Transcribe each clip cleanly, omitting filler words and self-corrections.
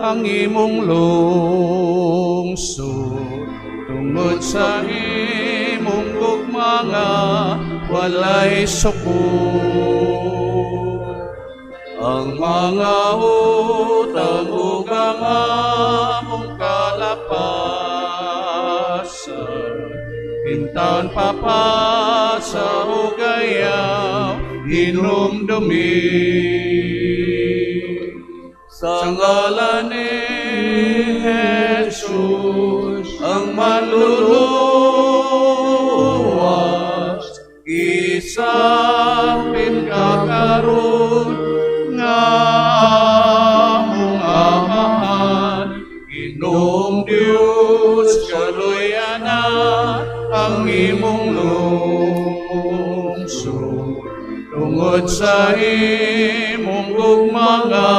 ang imong lungsod tungod sa imong gugma nga walay sukod. Ang mga utang ug ang among kalapasan, intawon papasa ug ayaw hinumdumi. Sa ngalan ni Jesus, ang manluluwas, isapin ka karon nga among Amahan. Ginoong Diyos, kaluy-ana ang imong lungsod tungod sa imong gugma nga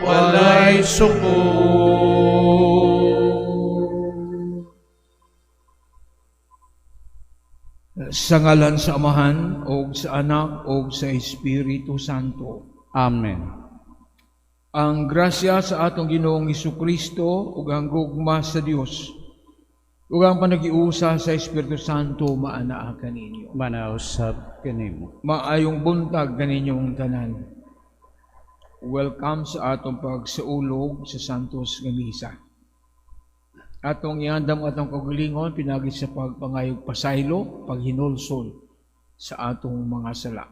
walay sukod. Sa ngalan sa Amahan, o sa Anak, o sa Espiritu Santo. Amen. Ang grasya sa atong Ginoong Kristo ug ang gugma sa Dios ug ang panagiusa sa Espiritu Santo maanaa kaninyo. Manausab kanimo. Maayong buntag kaninyong tanan. Welcome sa atong pagsaulog sa Santos nga Misa. Atong iandam atong kaugalingon pinagi sa pagpangayog pasaylo, paghinulsol sa atong mga sala.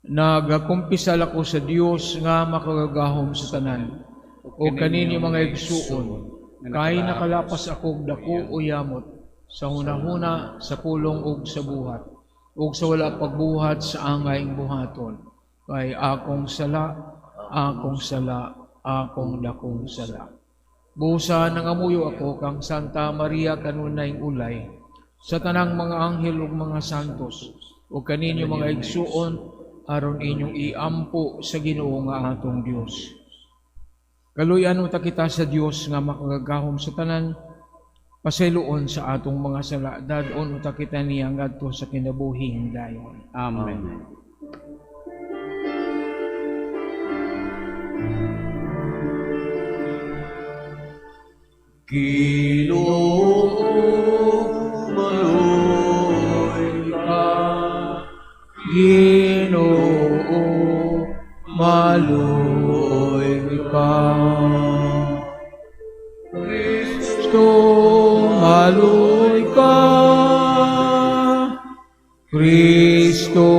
Nagakumpisal ako sa Dios nga makagagahom sa tanan o kaninyo, mga igsuon, kay nakalapas ako og dako o yamot sa hunahuna, sa pulong ug sa buhat ug sa wala pagbuhat sa angayng buhaton, kay akong sala, akong sala, akong dakong sala. Busa nangamuyo ako kang Santa Maria, kanunayng ulay, sa tanang mga anghel ug mga santos, ug kaninyo, mga igsuon, aron inyong iampo sa Ginoo nga atong Dios. Kaluyan unta kita sa Dios nga makagagahom sa tanan, pasayloon sa atong mga sala, dad-on unta kita niya ngadto sa kinabuhing dayon. Amen. Ginoo, maluoy ka. Ginoo, maluoy ka. Kristo, maluoy ka. Kristo,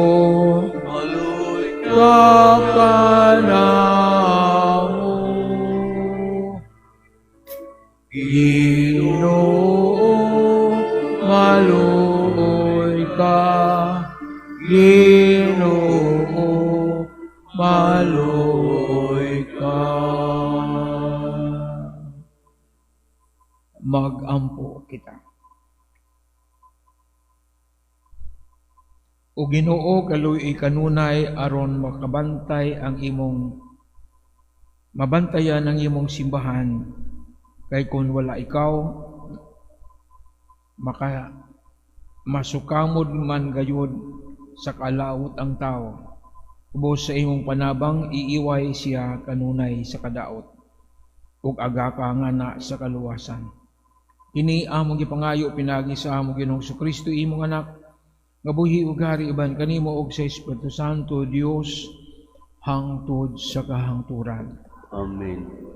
maluoy ka kanamo. Ginoo, maluoy ka. Ginoo, maluoy ka. Magampo kita. O Ginoo, kaluoy kanunay aron makabantay ang imong mabantayan ang imong simbahan, kay kung wala ikaw, maka masukamod man gayud sa kalaot ang tao. Ubos sa imong panabang, iiway siya kanunay sa kadaot ug aga ka nga na sa kaluwasan. Kini among gipangayo pinagi sa among Ginoong Kristo, imong anak, nga buhi ug hari uban kanimo ug sa Espiritu Santo, Dios, hangtod sa kahangturan. Amen.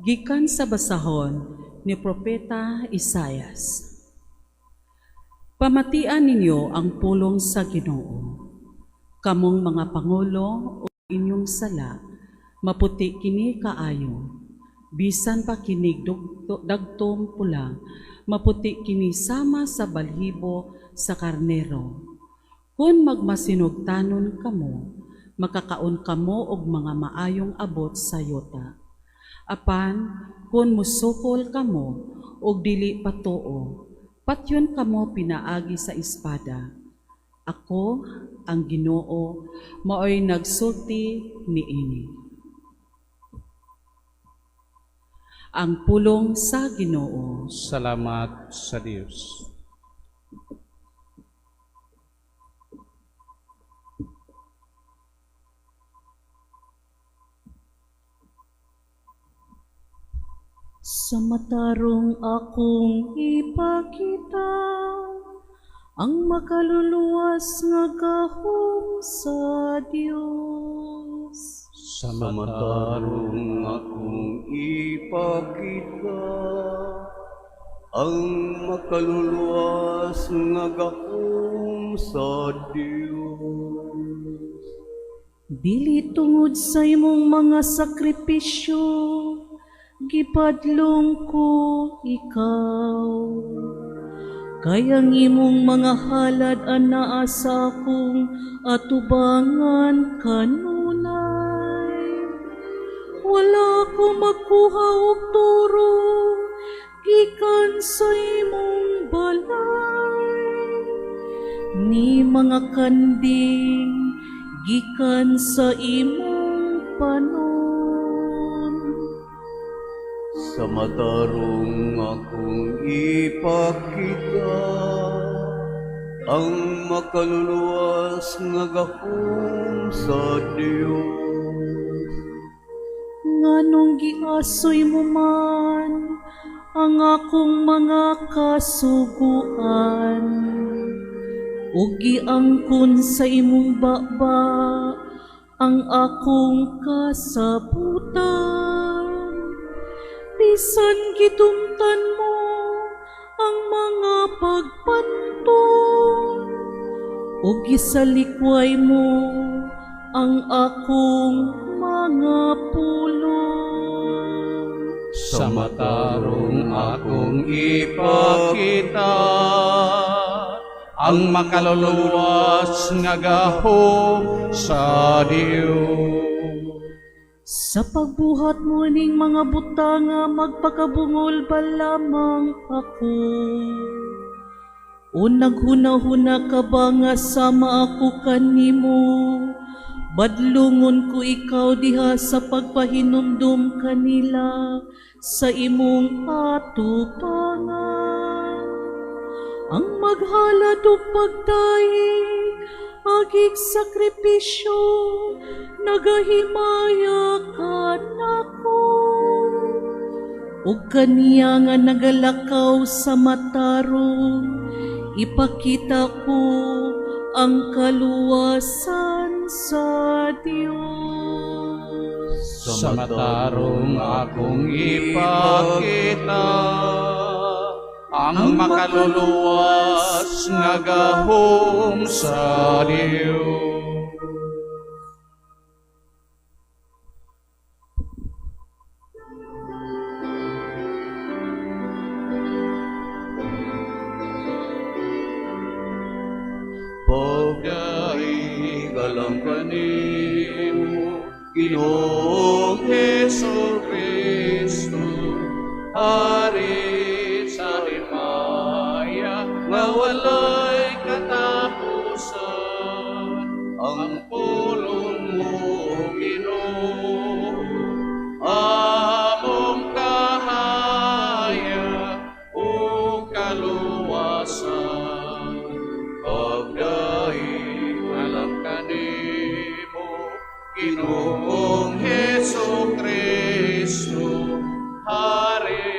Gikan sa basahon ni Propeta Isayas. Pamatian ninyo ang pulong sa Ginoo. Kamong mga pangulo, ug inyong sala, maputi kini kaayo. Bisan pa kini dagtom pula, maputi kini sama sa balhibo sa karnero. Kung magmasinugtanon kamo, makakaon kamo og mga maayong abot sa yuta. Apan, kung musukol kamo og dili patuo, patyon kamo pinaagi sa espada. Ako, ang Ginoo, maoy nagsulti niini. Ang pulong sa Ginoo. Salamat sa Dios. Sa matarong akong ipakita ang makaluluwas nga gahom sa Dios. Sa Sa matarong matarong akong ipakita ang makaluluwas nga gahom sa Dios. Dili tungod sa imong mga sakripisyo, gipadlong ko ikaw. Kay ang imong mga halad anaa sa akong atubangan kanunay. Wala ko magkuha og turo gikan sa imong balay, ni mga kanding gikan sa imong panon. Sa matarong akong ipakita ang makaluluwas nga gahom sa Dios. Nganong giasoy mo man ang akong mga kasuguan ug giangkon sa imong baba ang akong kasabutan? Bisan gidumtan mo ang mga pagpantong ug gisalikway mo ang akong mga pulong. Sa matarong akong ipakita ang makaluluwas nga gahom sa Dios. Sa pagbuhat mo ning mga butanga, magpakabungol ba lamang ako? O naghuna-huna ka ba nga sama ako kanimo? Badlungon ko ikaw diha sa pagpahinumdum kanila sa imong atubangan. Ang maghalad og pagdayeg agig sakripisyo, nagahimaya kanako. Ug kaniya nga nagalakaw sa matarong, ipakita ko ang kaluwasan sa Dios. Sa matarong akong ipakita ang makaluluwas nga gahom sa Dios. Pagdaig alang kanimo, Ginoong Hesus Kristo, Hari sa himaya nga walay katapusan. Ang pulong mo, Ginoo, among kahayag ug kaluwasan. Pagdaig alang kanimo, Ginoong Hesus Kristo, Hari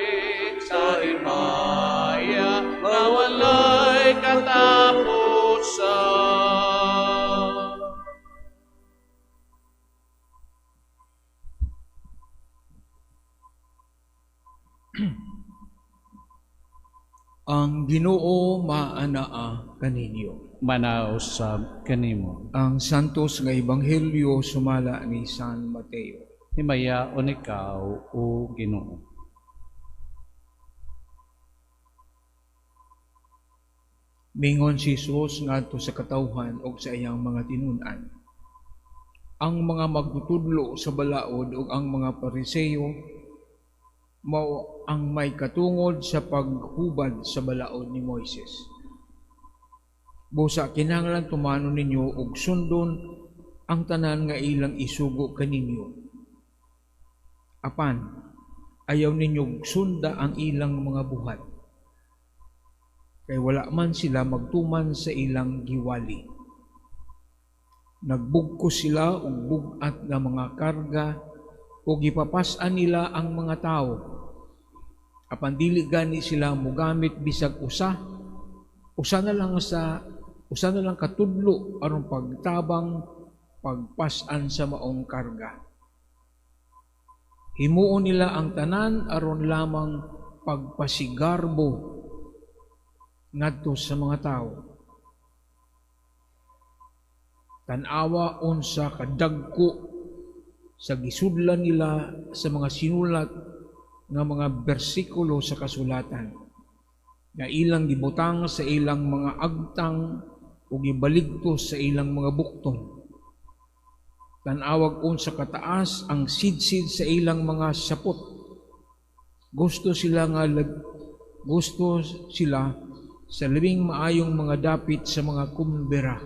sa himaya nga walay katapusan. Ang Ginoo maanaa kaninyo. Manausab kanimo. Ang Santos nga Ebanghelyo sumala ni San Mateo. Himayaon ikaw, o Ginoo. Mingon si Jesus ngadto sa katawhan ug sa iyang mga tinun-an. Ang mga magtutudlo sa balaod ug ang mga Pariseo mao ang may katungod sa paghubad sa balaod ni Moises. Busa kinahanglan tumanon ninyo ug sundon ang tanan nga ilang isugo kaninyo. Apan, Ayaw ninyo sunda ang ilang mga buhat, kay wala man sila magtuman sa ilang giwali. Nagbugkos sila og bug-at nga mga karga ug gipapas-an nila ang mga tawo. Apan dili gani sila mogamit bisag usa usa na lang sa usa na lang katudlo aron pagtabang pagpas-an sa maong karga. Himuon nila ang tanan aron lamang pagpasigarbo ngadto sa mga tawo. Tan-awa unsa kadagko sa gisudlan nila sa mga sinulat nga mga bersikulo sa kasulatan nga ilang gibutang sa ilang mga agtang ug gibaligtos sa ilang mga bukton. Tan-awag unsa kataas ang sidsid sa ilang mga sapot. Gusto sila sa labing maayong mga dapit sa mga kumbera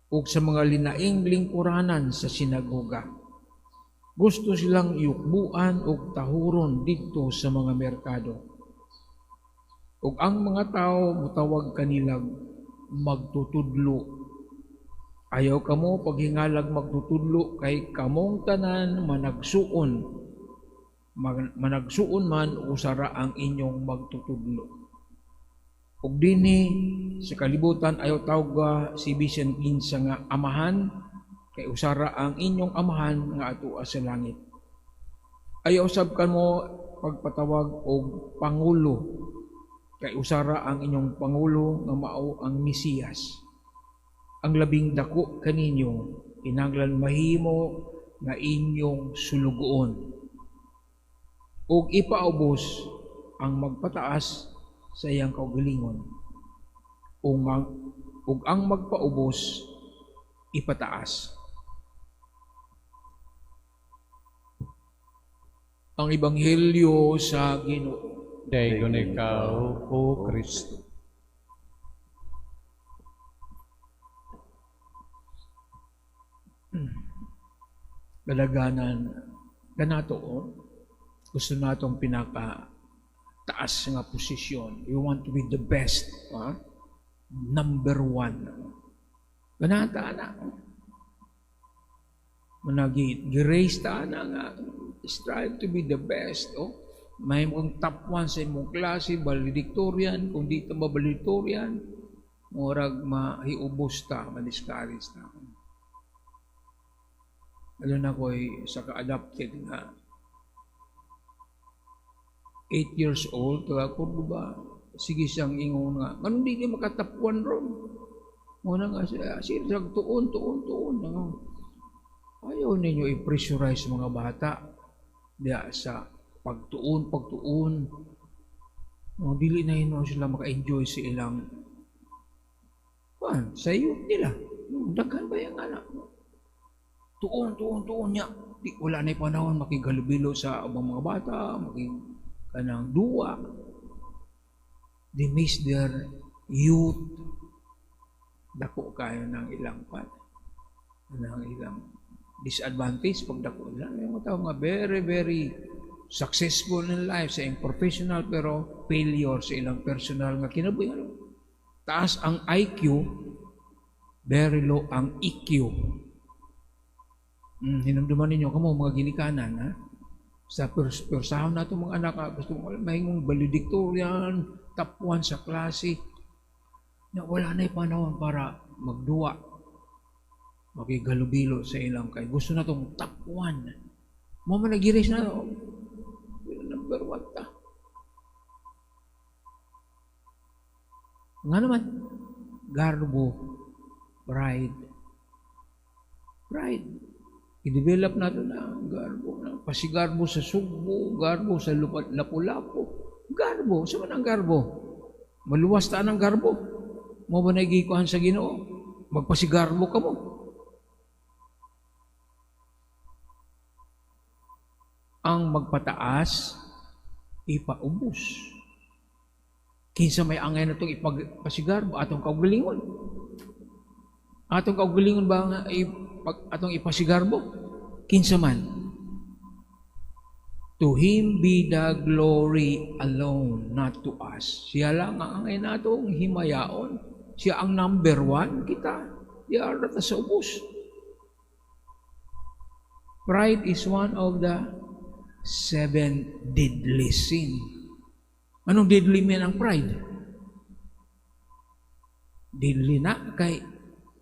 ug sa mga linaing lingkuranan sa sinagoga. Gusto silang yukbuan ug tahuron didto sa mga merkado. Ug ang mga tao mutawag kanilag magtutudlo. Ayaw kamo paghingalag magtutudlo kay kamong tanan managsuon. Managsuon man usara ang inyong magtutudlo. Ug dinhi sa kalibutan ayaw tawga si bisan kinsa nga amahan kay usara ang inyong amahan nga atua sa langit. Ayaw usab kamo pagpatawag og pangulo kay usara ang inyong pangulo nga mao ang Mesiyas. Ang labing dako kaninyo kinahanglan mahimo nga inyong sulugoon. Ug ipaubos ang magpataas sa iyang kaugalingon, ug ang magpaubos ipataas. Ang Ebanghelyo sa Ginoo. Daygon ikaw, O Kristo. Kalaganan kanato, oh, gusto natong pinaka taas nga posisyon. You want to be the best, ha? Number one. Ganata na. Managi, gi-raise ta na nga, strive to be the best. Oh. May mong top one sa imong klase, valedictorian. Kung di ta ba valedictorian, murag mahiubos ta, ma-discourage ta. Lalo na ko'y sa ka-adopted nga 8 years old, taga Cordoba, sige siyang ingon nga, anong di kayo makatap one ron? Muna nga siya, siya tuon, tuon, tuon. Ano? Ayaw ninyo i-pressurize mga bata diya sa pagtuon, pagtuon. No, dili na yun sila maka-enjoy sa ilang kuan, sa youth nila. No, daghan ba yung anak? Tuon, tuon, tuon niya. Di, wala na panahon makigalubilo sa ubang mga bata, kanang duwa. They miss their youth. Dako kayo ng ilang pan, ng ilang disadvantage pag dako nila. May mga tao nga very, very successful in life sa iyang professional pero failure sa ilang personal nga kinabuhi. Ano? Taas ang IQ, very low ang EQ. Hinumduman ninyo kamo mga ginikanan, ha? Sa persahon nato mga anak, ha? Gusto mo mahimong valedictorian, top 1 sa klase. Na wala na panahon para magduwa, makigalubilo sa ilang kay gusto na tong top 1. Mo man nagiris na oh, number 1 ta. Nga naman, garbo, pride. Pride. I-develop nato na garbo. Na, pasigarbo sa Sugbo, garbo sa Lapu-Lapu. Garbo, sa man ang garbo? Maluwas ta ang garbo. Mo ba nagikuhan sa Ginoo? Magpasigarbo ka mo. Ang magpataas, ipaubos. Kinsa may angay na itong ipagpasigarbo, atong kaugalingon. Atong kaugalingon ba nga atong ipasigarbo? Kinsa man. To Him be the glory alone, not to us. Siya lang ang angay natong himayaon. Siya ang number one kita. Diara ta sa ubos. Pride is one of the seven deadly sin. Anong deadly man ang pride? Deadly na kay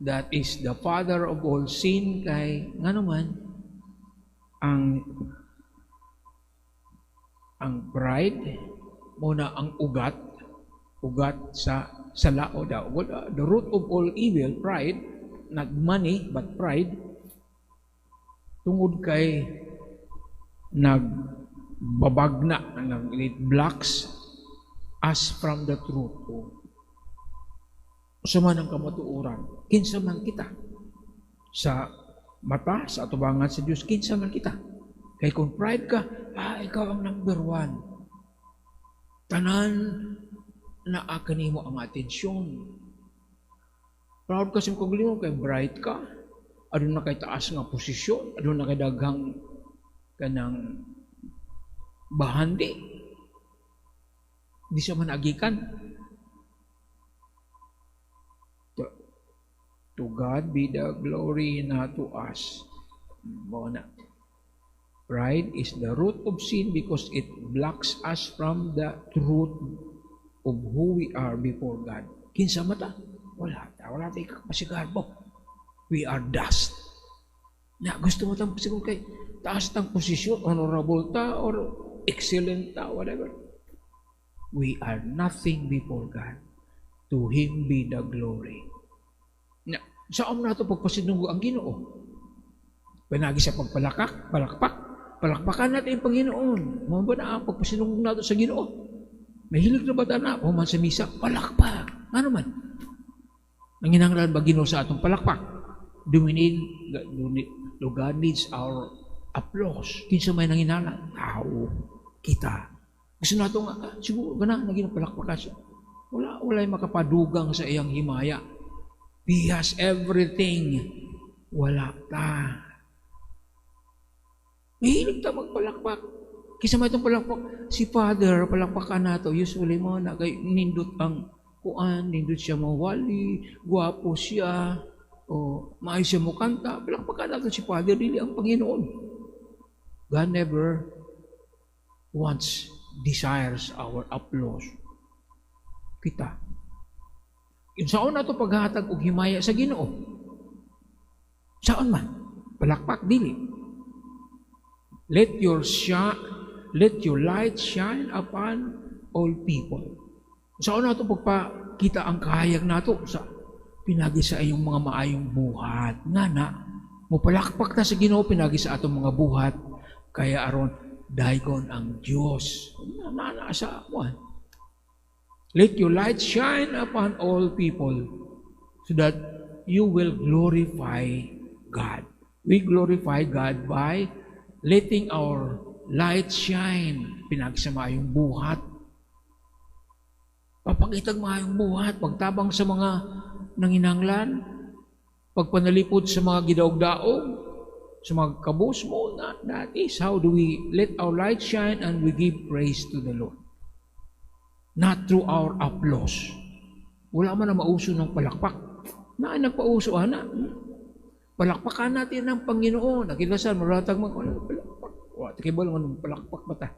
that is the father of all sin, kay ngano man ang pride mao na ang ugat ugat sa sala o the root of all evil, pride, not money but pride, tungod kay nagbabag na nag, it blocks us from the truth. Usa man ang kamatuoran, kinsa man kita sa mata, sa atubangan sa Dios, kinsa man kita? Kay kung pride ka, ikaw ang number one. Tanan naa kanimo ang atensyon. Proud ka sa imong kaugalingon kay bright ka. Aduna kay taas nga posisyon, aduna kay daghang kanang bahandi. Di siya man agikan. To God be the glory, not to us. Mao na. Pride is the root of sin because it blocks us from the truth of who we are before God. Kinsa man ta? Wala ta. Wala tayo kapasigarbo. We are dust. Na gusto mo tang siguro kay taas tang posisyon, honorable ta or excellent ta, whatever. We are nothing before God. To Him be the glory. Na, saan nato pagpasinunggo ang Ginoo? Pinagi sa pagpalakak, palakpak. Palakpakan natin ang Panginoon. Mao ba na ang pagpasinunggo nato sa Ginoo? Mahilig na ba ta na? Human sa misa, palakpak. Ano man? Nanginanglan ba Ginoo sa atong palakpak? Do God needs our applause? Kinsa may nanginahanglan? Tao. Kita. Gusto nato nga, siguro, gana, naging palakpakan siya. Wala, wala makapadugang sa iyang himaya. He has everything. Wala ta. Mahilig ta magpalakpak. Kisa may itong palakpak, si Father, palakpakan nato, usually mo na kay nindot ang kuan, nindot siya mawali, guwapo siya, o maayos siya mo kanta, palakpakan nato si Father, dili ang Panginoon. God never wants, desires our applause. Kita. Yung saon nato paghatag og himaya sa Ginoo? Saon man? Palakpak dili. Let your light shine upon all people. Saon nato pagpakita ang kahayag nato sa pinagi sa iyong mga maayong buhat? Nga na, mupalakpak ta sa Ginoo pinagi sa atong mga buhat, kaya aron daygon ang Dios. Na, na, sa kuan. Let your light shine upon all people so that you will glorify God. We glorify God by letting our light shine. Pinagi sa maayong buhat. Papakitag maayong buhat, pagtabang sa mga nanginanglan, pagpanalipod sa mga gidaog-daog, sa mga kabus mo, na, that is how do we let our light shine and we give praise to the Lord. Not through our applause. Wala man na mauso ng palakpak. Na nagpauso, ana. Palakpakan natin ang Panginoon. Nakilasan, maratag mag palakpak. Wa, tikibal nga nung palakpak ba ta?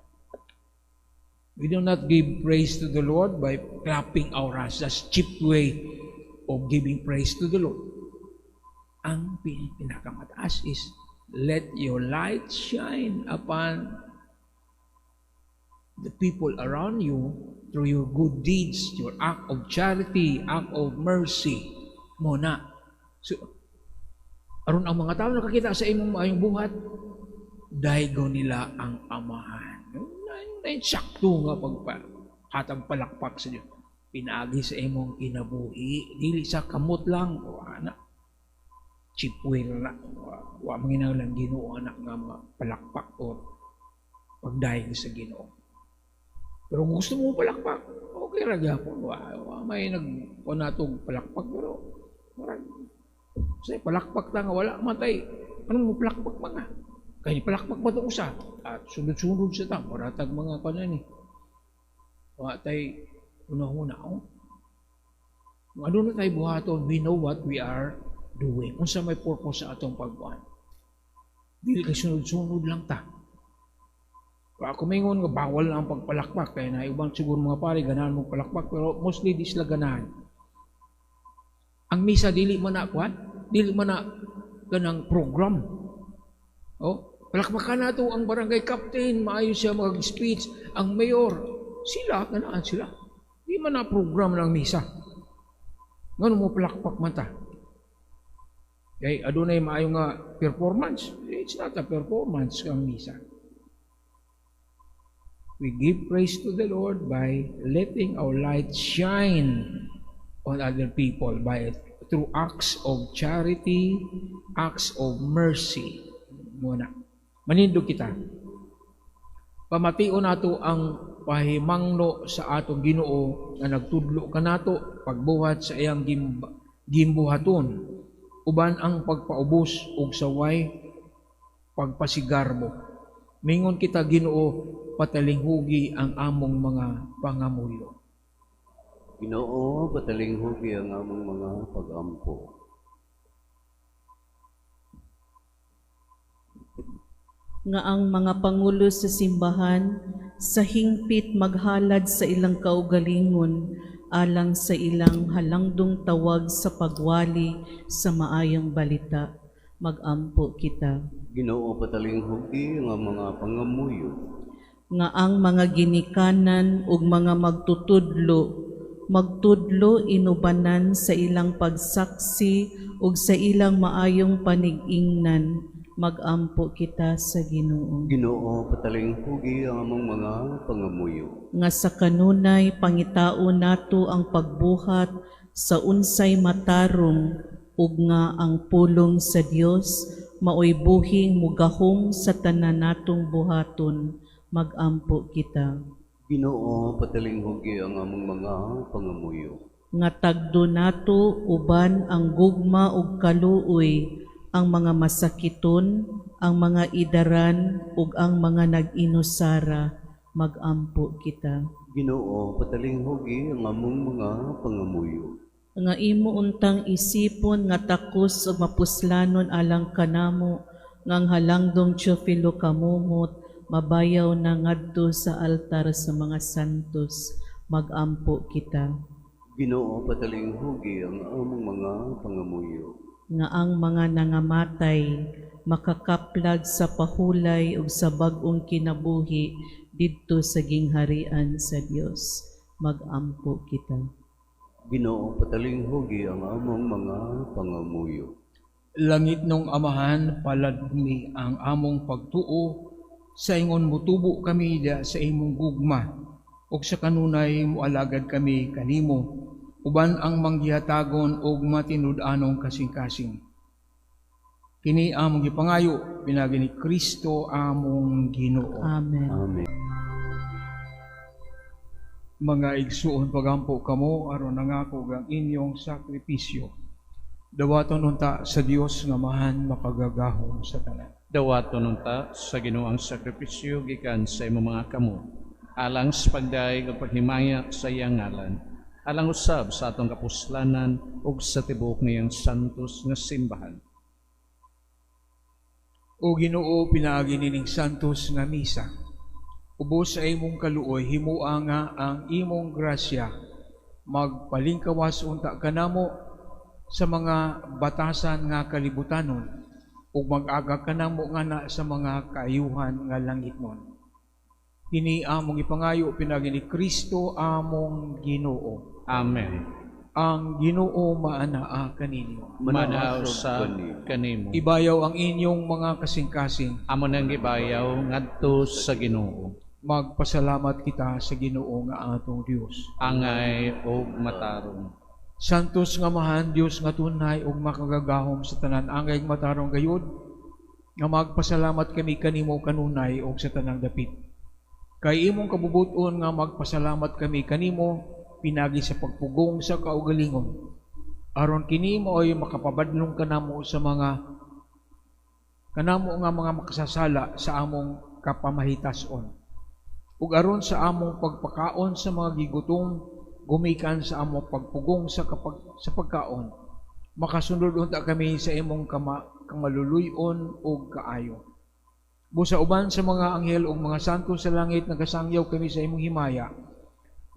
We do not give praise to the Lord by clapping our hands. That's cheap way of giving praise to the Lord. Ang pinakamataas is let your light shine upon the people around you through your good deeds, your act of charity, act of mercy. Mao na. So, aron ang mga tao nakakita sa imong maayong buhat, daygon nila ang Amahan. Sakto nga paghatag palakpak sa Dios. Pinaagi sa imong kinabuhi, dili sa kamot lang, wa na. Cheap way na. Wa manginahanglan Ginoo anak nga mga palakpak or pagdayeg sa Ginoo. Pero kung gusto mo palakpak, okay ra gyapon. Wa may nag natong palakpak, pero murag say palakpak ta nga wala matay. Anong mo palakpak mga? Kay palakpak ba ito usa? At sunod-sunod sa ta, muratag mga kanan ni. Wa tay una-una, oh. Kung ano na tayo buhaton, we know what we are doing. Unsa may purpose sa atong pagbuhat. Dili kay sunod-sunod lang ta. Ako mingon nga bawal na ang pagpalakpak kay na ibang siguro mga pare ganahan mo palakpak, pero mostly di sila ganahan. Ang misa dili man na kuan, dili man na kanang program. Oh, palakpakan nato ang barangay captain, maayo siya mag-speech, ang mayor, sila ganahan sila. Di man na program ng misa. Ngano mo palakpak man ta? Kay adunay maayo nga performance. It's not a performance ang misa. We give praise to the Lord by letting our light shine on other people by through acts of charity, acts of mercy. Muna. Manindog kita. Pamation nato ang pahimangno sa atong Ginoo nga nagtudlo kanato pagbuhat sa iyang gimbuhaton uban ang pagpaubos ug saway pagpasigarbo. Mingon kita, Ginoo, patalinghugi ang among mga pangamuyo. Ginoo, patalinghugi ang among mga pagampo. Nga ang mga pangulo sa simbahan sa hingpit maghalad sa ilang kaugalingon alang sa ilang halangdong tawag sa pagwali sa maayong balita. Magampo kita. Ginoo, patalinghugi ang mga pangamuyo. Nga ang mga ginikanan ug mga magtutudlo magtudlo inubanan sa ilang pagsaksi ug sa ilang maayong panig-ingnan. Magampo kita sa Ginoo. Ginoo, patalinghugi ang among mga pangamuyo. Nga sa kanunay pangitaon nato ang pagbuhat sa unsay matarong ug nga ang pulong sa Dios maoy buhing mugahom sa tanan natong buhaton. Magampo kita. Ginoo, patalinghugi ang among mga pangamuyo. Nga tagdo nato uban ang gugma ug kaluoy ang mga masakiton, ang mga idaran ug ang mga nag-inusara. Magampo kita. Ginoo, patalinghugi ang among mga pangamuyo. Nga imo untang isipon nga takos ug mapuslanon alang kanamo nga ang halangdong Teofilo kamumot mabayaw na ngadto sa altar sa mga santos. Magampo kita. Ginoo, patalinghugi ang among mga pangamuyo. Nga ang mga nangamatay makakaplag sa pahulay ug sa bag-ong kinabuhi didto sa gingharian sa Dios. Magampo kita. Ginoo, patalinghugi ang among mga pangamuyo. Langit nung Amahan, paladmi ang among pagtuo sa ingon mutubo kami da sa imong gugma ug sa kanunay mualagad kami kanimo uban ang manggihatagon og matinud-anong kasing-kasing. Kini among gipangayo pinaagi ni Kristo among Ginoo. Amen. Amen. Mga igsuon, pagampo kamo aron nangako ang inyong sakripisyo. Dawaton unta sa Dios nga Amahan makagagahom sa tanan. Dawaton unta sa Ginoo ang sakripisyo gikan sa imong mga kamot, alang sa pagdayeg ug paghimaya sa iyang ngalan, alang usab sa atong kapuslanan ug sa tibuok niyang santos nga simbahan. O Ginoo, pinaagi nining santos nga misa, ubos sa imong kaluoy, himua nga ang imong grasya magpalingkawas unta kanamo sa mga batasan nga kalibutanon ug mag-aga kanamo ngana sa mga kaayuhan nga langitnon. Kini among ipangayo pinaagi ni Kristo among Ginoo. Amen. Ang Ginoo maanaa kaninyo. Manaa usab kanimo. Ibayaw ang inyong mga kasing-kasing. Amo nang gibayaw ngadto sa Ginoo. Magpasalamat kita sa Ginoo nga atong Dios. Angay og matarong. Santos nga Amahan, Dios nga tunay ug makagagahom sa tanan, angay matarong gayud nga magpasalamat kami kanimo kanunay ug sa tanang dapit. Kay imong kabubuton nga magpasalamat kami kanimo pinagi sa pagpugong sa kaugalingon. Aron kini maoy makapabadlong kanamo sa mga Kanamo nga mga makasasala sa among kapamahitason. Ug aron sa among pagpakaon sa mga gigutom, gumikan sa among pagpugong sa pagkaon, makasunod unta kami sa imong kamaluluy-on ug kaayo. Busa uban sa mga anghel ug mga santo sa langit, nagasangyaw kami sa imong himaya,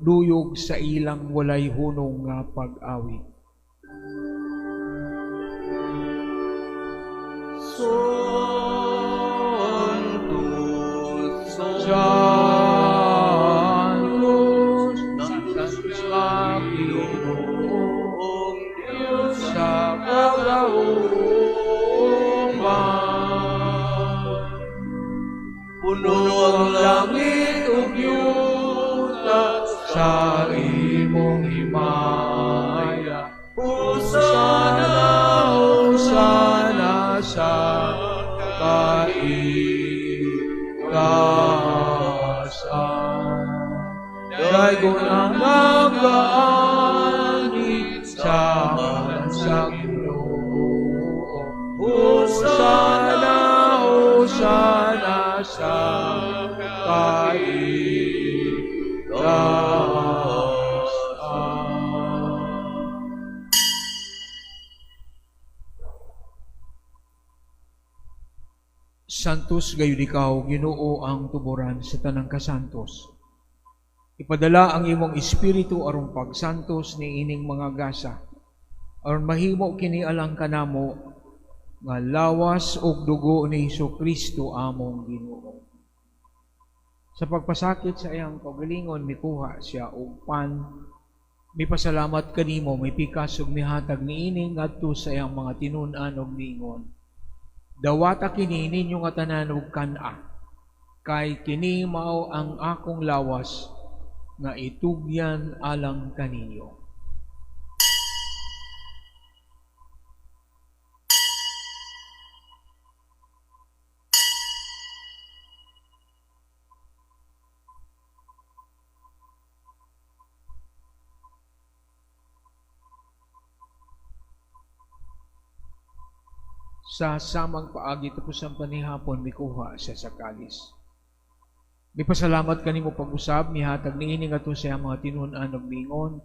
duyog sa ilang walay hunong nga pag-awit. Santo, Santo, Santo sa Ginoong Diyos sa kagauman. Puno ang langit ug yuta sa imong himaya. Hosana, Hosana sa kaitasan. Daygon ang nagaani sa ngalan sa Ginoo. Hosana, Hosana sa kaitasan. Santos gayud ikaw, Ginoo, ang tuboran sa tanang kasantos. Ipadala ang imong espiritu aron pagsantos ni ining mga gasa, aron mahimo kini alang kanamo nga lawas ug dugo ni Hesukristo among Ginoo. Sa pagpasakit sa iyang kaugalingon, mikuha siya og pan, mipasalamat kanimo, mipikas ug mihatag niini ngadto sa iyang mga tinun-an ug miingon: Dawata kini ninyo nga tanan ug kan-a, kay kini mao ang akong lawas nga itugyan alang kaninyo. Sa samang paagi tapos ang panihapon, mikuha siya sa kalis. Mipasalamat kanimo pag-usab, mihatag niini ngadto sa iyang mga tinun-an ug miingon: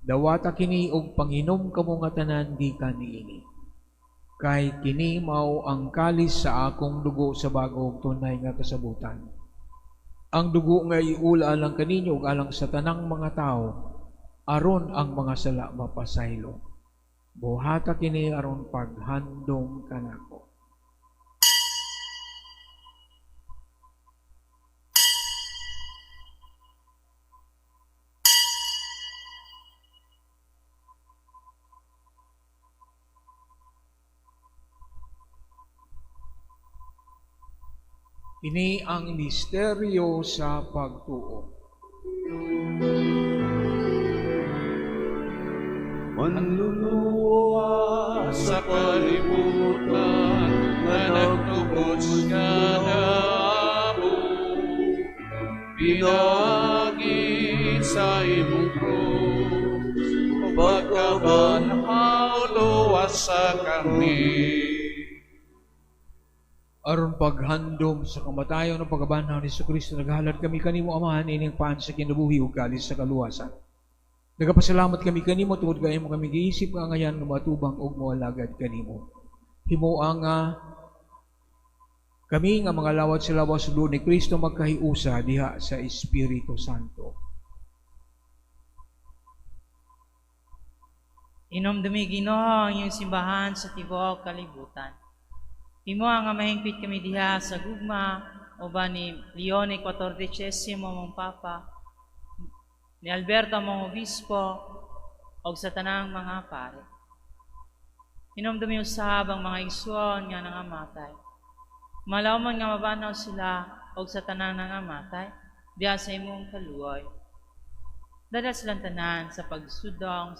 Dawata kini og panginom kamo nga tanan gikan niini. Kay kini mao ang kalis sa akong dugo sa bago ug tunay nga kasabutan. Ang dugo nga iula alang kaninyo ug alang sa tanang mga tawo, aron ang mga sala mapasaylo. Buhata kini aron paghandom kanako. Ini ang misteryo sa pagtuo. Manluluwa sa kalibutan nga nagtubos kanamo, pinaagi sa imong krus, pagkabanhaw luwasa kami. Aron paghandom sa kamatayon ng pagkabanhaw ni Hesukristo, naghalad kami kanimo, Amahan, ining paan sa kinabuhi ug kalis sa kaluwasan. Nagapasalamat kami kanimo tungod kay imo kami giisip nga ngayan nga matubang og moalagad kanimo. Himoa nga kami nga mga lawat sa lawas ug ni Kristo magkahiusa diha sa Espiritu Santo. Inomdumi Ginoo ang iyong simbahan sa tibuok kalibutan. Himoa nga mahingpit kami diha sa gugma uban ni Leone XIV mong Papa, ni Alberto mong Obispo, og sa tanang mga pare. Inomdumi usab ang mga igsuon nga nangamatay. Malawman nga mabanaw sila og sa tanang nangamatay diha sa imong kaluoy. Dala silang tanan sa pagsudong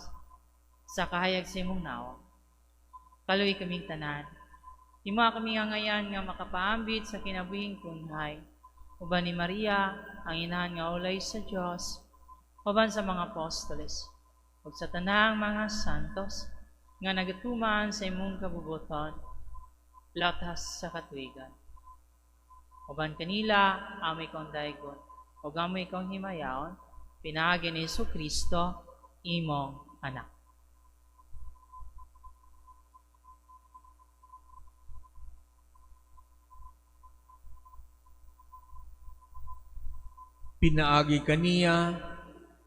sa kahayag sa imong nawong. Kaluoy kaming tanan. Himoa kami nga ngayan nga makapaambit sa kinabuhing punhay. Uban ni Maria, ang inahan nga ulay sa Dios, uban sa mga apostoles, ug sa tanang mga santos nga nagatuman sa imong kabubuton. Latas sa katuigan. Uban kanila, amo ikong daygon, ug amo ikong himayaon, pinaagi ni Hesus Kristo, imong anak. Pinaagi kaniya,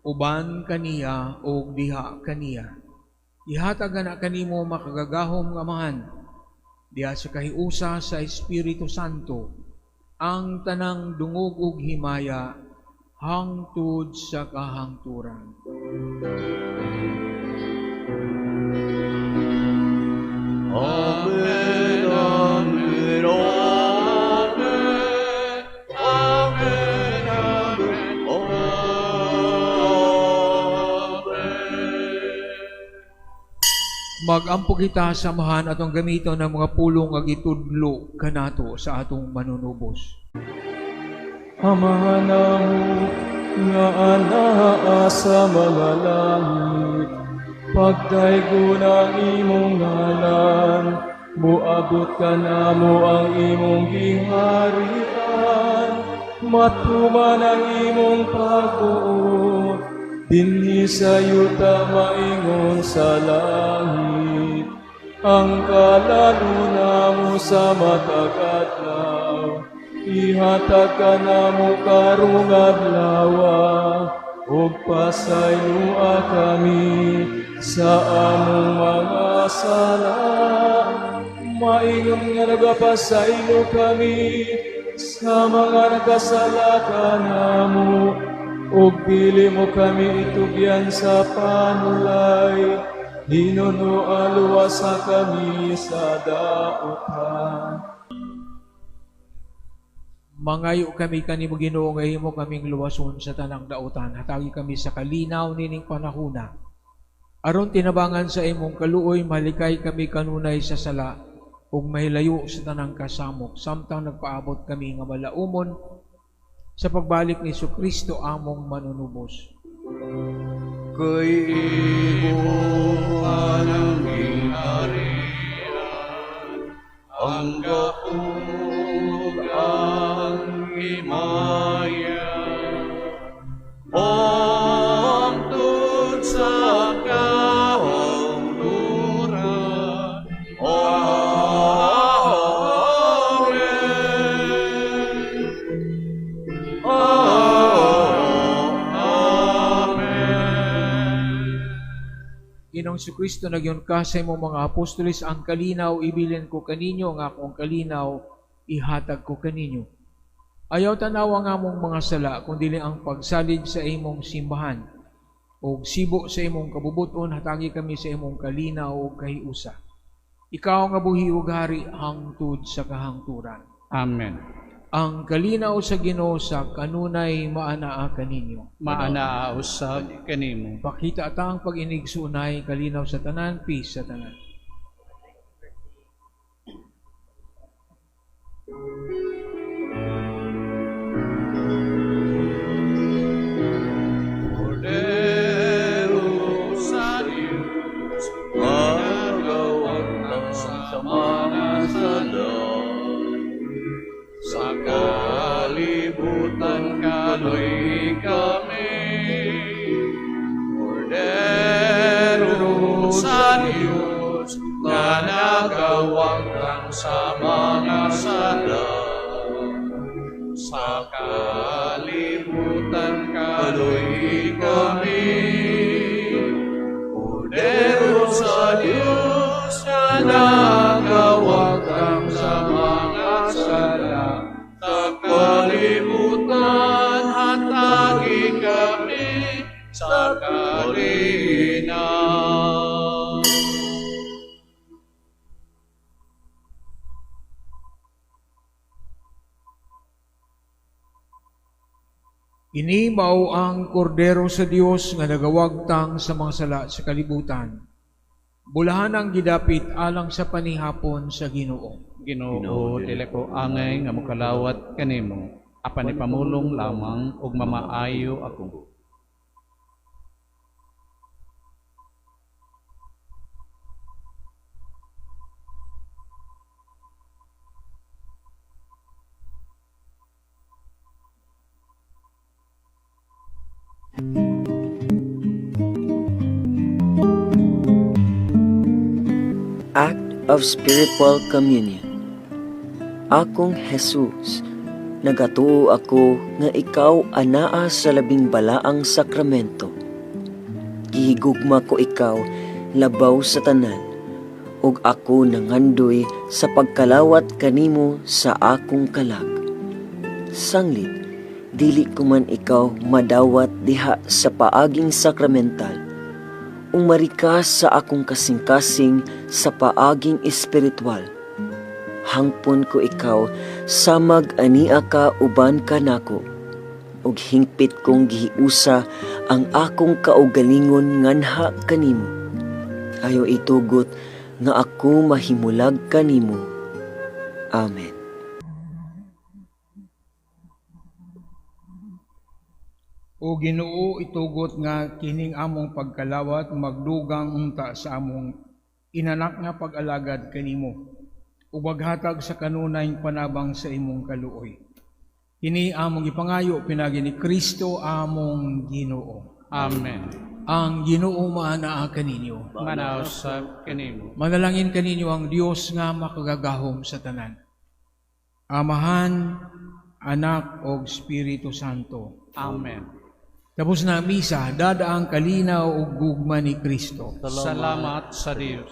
uban kaniya, ug diha kaniya. Ihatag na kanimo makagagahom nga Amahan, diha sa kahiusa sa Espiritu Santo, ang tanang dungog ug himaya hangtod sa kahangturan. Amen, amen, amen, amen, amen, amen. Magampo kita sa Amahan atong gamiton ang mga pulong nga gitudlo kanato sa atong manunubos. Amahan namo nga anaa sa mga langit, pagdaygon ang imong ngalan, moabot kanamo ang imong giharian, matuman ang imong pagbuot, dinhi sa yuta maingon sa langit. Ang kalalo namo sa matag adlaw, ihatag kanamo karong adlaw, ug pasayloa kami sa among mga sala, maingon nga nagapasaylo kami sa mga nagkasala kanamo, ug dili mo kami itugyan sa panulay, hinunoa luwasa kami sa dautan. Mangayo kami kanimo Ginoo nga himo kaming luwason sa tanang dautan. Hatagi kami sa kalinaw nining panahuna. Aron tinabangan sa imong kaluoy, malikay kami kanunay sa sala ug mahilayo sa tanang kasamok, samtang nagpaabot kami nga malaumon sa pagbalik ni Hesukristo among manunubos. Kay imo ang gingharian, ang gahom ang himaya, hangtod sa kahangturan. Amen. Amen. Ginoong Hesukristo, nagyon ka sa imong mga apostoles, ang kalinaw ibilin ko kaninyo, ang akong kalinaw ihatag ko kaninyo. Ayaw tanawa nga among mga sala, kundi ang pagsalig sa imong simbahan. Og sibo sa imong kabubuton, hatagi kami sa imong kalinaw ug kahiusa. Ikaw nga buhi ug hari hangtod sa kahangturan. Amen. Ang kalinaw sa Ginoo sa kanunay maanaa kaninyo. Maanaa usab kanimo. Pakita ta ang pag-inigsunay, kalinaw sa tanan, peace sa tanan. Kordero sa Diyos, nagawagtang sa mga sala. Sa kalibutan kaloy kami, Kordero sa Diyos, nga nagawagtang sa mga sala. Sa kalibutan kaloy kami, Kordero sa Diyos, nga nagawagtang sa mga sala. Sa kalibutan hatagi kami sa kalinaw. Ini mao ang kordero sa Dios nga nagawagtang sa mga sala sa kalibutan. Bulahan ang gidapit alang sa panihapon sa Ginoo. Ginoo, dili ko angay nga mokalawat kanimo, apan ipamulong lamang ug mamaayo ako. of Spiritual Communion. Akong Jesus, nagatuo ako nga ikaw anaa sa labing balaang sakramento. Gihigugma ko ikaw labaw sa tanan, ug ako nangandoy sa pagkalawat kanimo sa akong kalag. Sanglit, dili ko man ikaw madawat diha sa paaging sakramental, umari ka sa akong kasing-kasing sa paaging espiritual. Hangpon ko ikaw samag ania ka uban kanako, ug hingpit kong gihiusa ang akong kaugalingon nganha kanimo. Ayaw itugot nga ako mahimulag kanimo. Amen. O Ginoo, itugot nga kining among pagkalawat magdugang unta sa among inanak nga pag-alagad kanimo, ug maghatag sa kanunay panabang sa imong kaluoy. Kini among gipangayo pinaagi ni Kristo among Ginoo. Amen. Ang Ginoo maanaa kaninyo. Manaw sa kanimo. Manalangin kaninyo ang Dios nga makagagahom sa tanan. Amahan, Anak ug Espiritu Santo. Amen. Tapos na ang misa, dadaang kalinaw ug gugma ni Kristo. Salamat sa Dios.